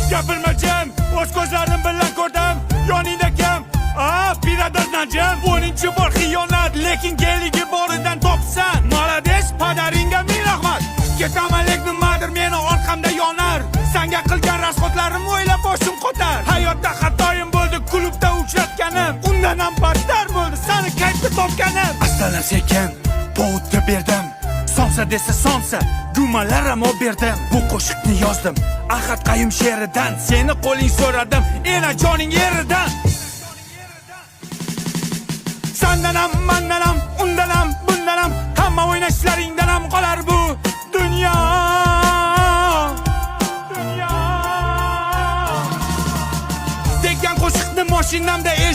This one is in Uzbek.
Gapirma jim, o'z ko'zlarim bilan ko'rdim. Yoningda kim? A, Pirador Najim. 10-bor xiyonat, lekin keligi boridan topsan. Молодец, padaringga ming rahmat. Ketaman, lekin nimadir meni orqamda yonar. Sanga qilgan расход larim o'ylab boshim qotar. Hayotda xatoyim bo'ldi, klubda uchratganim. Undan ham battar bo'ldi sani kayfda topganim. Astalar sekin повод ga berdim. Somsa desa somsa, gumalar ham olib berdim. Bu qo'shiqni yozdim Ahad Qayum she'ridan. Seni qo'ling so'radim enajoning eridan. Sandan ham, mandan ham, undan ham, bundan ham, hamma o'ynashlaringdan ham qolar bu dunyo. Dunyo. Degan qo'shiqni mashinamda.